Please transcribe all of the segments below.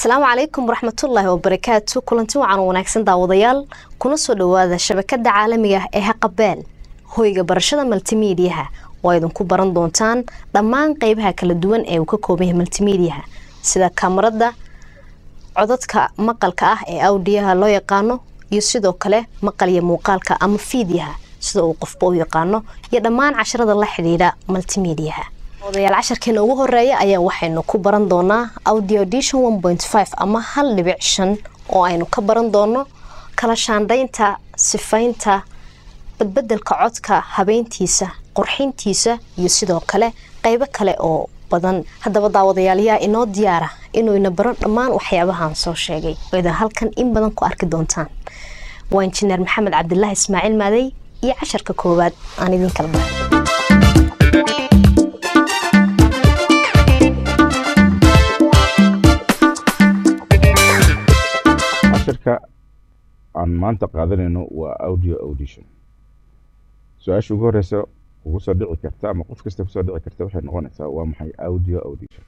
Asalaamu calaykum waraxmatullaahi wabarakaatu. Kulanti wacan oo wanaagsan, daawadayaal, kuna soo dhowaada shabakada caalamiga ah ee Haqabeel, hoyga barashada multimediaha, oo idinku baran doontaan dhammaan qeybaha kala duwan ee uu ka kooban yahay multimediaha, sida kamarada, codadka maqalka ah ee audioha loo yaqaano, iyo sidoo kale maqal iyo muuqaalka ama fiidyaha, sida uu qofba u yaqaano, iyo dhammaan casharada la xidhiidha multimediaha. Odayaal, casharkeena ugu horeeya ayaa waxaynu ku baran doonaa Audio Audition 1.5 ama 1.5, oo aynu ka baran doono kala shaandhaynta, sifaynta, badbedelka codka, habeyntiisa, qurxintiisa iyo sidoo kale qeybo kale oo badan. Haddaba daawadayaal, yaa inoo diyaara inuu ina baro dhammaan waxyaabahaan soo sheegay oo idan halkan in badan ku arki doontaan? Waa Injineer Maxamed Cabdilaahi Ismaaciil Maadey iyo casharka koowaad aan idin kala baray. Casharka aan maanta qaadanayno waa Audio Audition. Su-aasha ugu horeysa kugu soo dhici karta ama qof kasta kusoo dhici karta waxay noqonaysaa: waa maxay Audio Audition?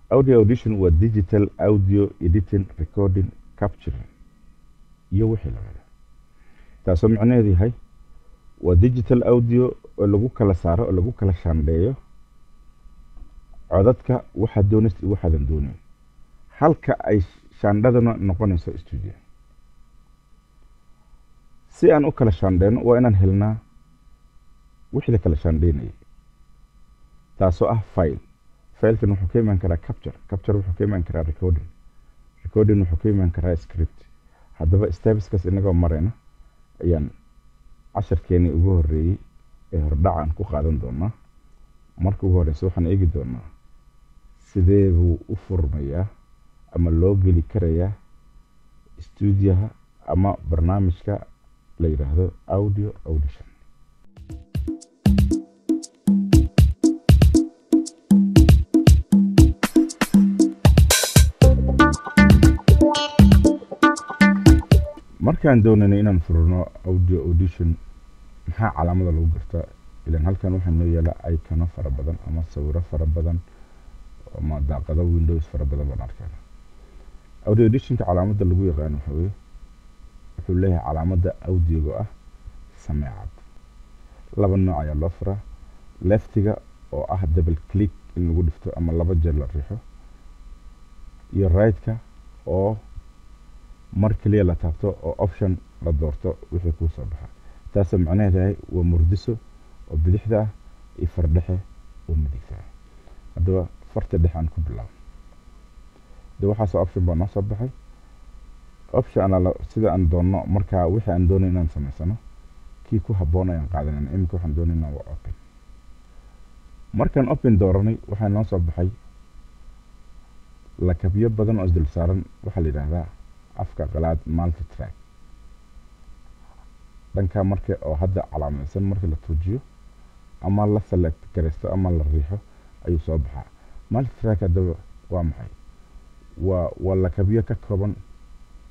Audio Audition waa digital audio editing, recording, capturing iyo wixii lamida, taasoo macnaheedu yahay waa digital audio oo lagu kala saaro oo lagu kala shaandheeyo codadka waxaad doonaysa iyo waxaadan doonayn, halka ay shaandhaduna noqonayso studio. Si aan u kala shaandheyno, waa inaan helnaa wixii la kala shaandheynayay, taasoo ah file. Filekan wuxuu ka imaan karaa capture, capture wuxuu ka imaan karaa recording, recording wuxuu ka imaan karaa script. Haddaba stepskaas inagoo marayna ayaan casharkeenii ugu horreeyey ee hordhacaan ku qaadan doonaa. Marka ugu horeysa waxaan eegi doonaa sidee buu u furmayaa ama loo geli karayaa stuudiyaha ama barnaamijka la yidhaahdo Audio Audition. Markaan doonayno inaan furno Audio Audition, maxaa calaamada lagu gartaa? Ilan halkan waxaa noo yaala icono fara badan ama sawiro fara badan ama daaqado windows fara badan baan arkayna. Audio Auditionka calaamada lagu yaqaano waxa weye wuxuu leeyahay calaamada audioga ah sameecad. Laba nooc ayaa loo furaa: leftiga oo ah double click in lagu dhifto ama laba jeer la riixo, iyo right-ka oo mar keliya la taabto oo option la doorto wixii kuu soo baxa. Taasoo macnaheedu yahay waa murdiso oo bidixda ah iyo fardhexe oo midigta ah. Haddaba farta dhexe aan ku bilaabo. De waxaasoo option baa noo soo baxay. Option alaala sida aan doonno markaa wixii aan doonay inaan samaysano, kii ku habboon ayaan qaadanayna. Iminka waxaan doonaynaa waa open. Markaan open dooranay, waxaa noo soo baxay lakabyo badan oo isdul saaran. Waxaa la yidhaahdaa afka qalaad multitrack. Dhanka marka oo hadda calaamadsan, marka la tuujiyo ama la select garaysto ama la riixo, ayuu soo baxaa multitrack. Haddaba waa maxay? Waa lakabyo ka kooban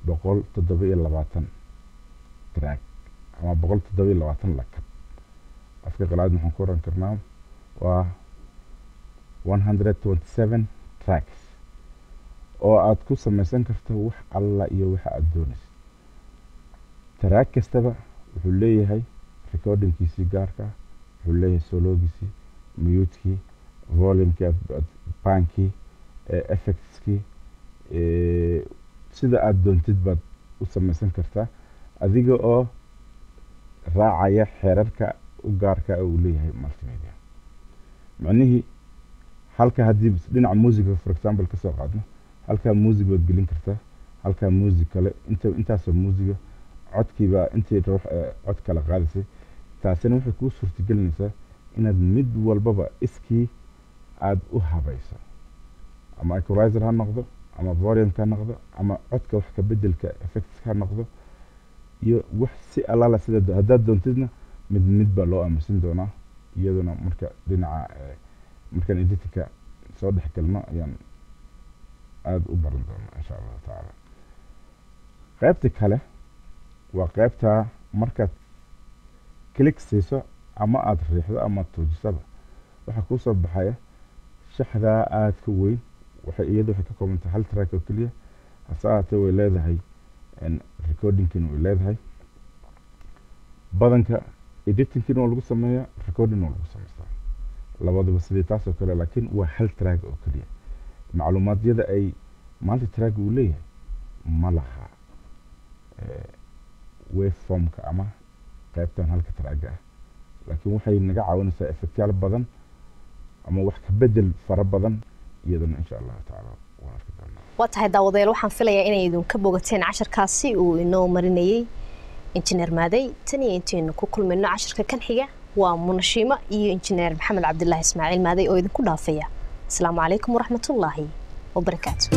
127 track ama 127 lakab. Afka qalaad maxaan ku oran karnaa? Waa 127 tracks oo aad ku samaysan karto wax alla iyo waxa aad doonayso. Track kastaba wuxuu leeyahay recordingkiisii gaarka, wuxuu leeyahay sologiisii, mutekii, volumekii, pankii, effectskii. Sida aad doontid baad u samaysan kartaa, adiga oo raacaya xeerarka u gaarka uu leeyahay multimedia. Macnihii halka haddii dhinaca musica, for example, kasoo qaadno, halkaa music baad gelin kartaa, halkaa music kale, inta intaasoo muusiga codkiibaa intii ruux cod kala qaadaysay. Taasina waxay kuu suurtagelinaysaa inaad mid walbaba iskii aada u habayso, ama equalizer ha noqdo, ama volume ha noqdo, ama codka wax ka bedelka effects ha noqdo, iyo wax si allaala sida haddaad doontidna mid mid baa loo aamusin doonaa. Iyaduna marka dhinaca markaan editingka soo dhex galno ayaan aada u baran doonaa, insha Allahu tacaala. Qaybta kale waa qaybta markaad click siiso ama aada riixdo ama tuujisaba, waxaa kuu soo baxaya shaxdaa aada ka weyn. Waxay iyadu waxay ka kooban tahay hal track oo keliya, hase ahaatee way leedahay recordingkin, way leedahay badanka editingkin waa lagu sameeyaa, recording waa lagu samaystaa, labaduba sidii taas oo kale, laakiin waa hal track oo keliya. Macluumaadyada ay multi track uu leeyahay ma laha waveformka ama qaybtan halka tracka ah, laakiin waxay naga caawinaysaa effectyaal badan ama wax ka bedel fara badan. Iyadana insha Allahu tacaala waan arki doonaa. Waa tahay daawadayaal, waxaan filayaa inay idinka bogateen casharkaasi uu inoo marinayey injineer Maadey. Tan iyo intaynu ku kulmayno casharka kan xiga, waa Munashiimo iyo injineer Maxamed Cabdilaahi Ismaaciil Maadey oo idinku dhaafaya. Asalaamu calaykum waraxmatullaahi wabarakaatu.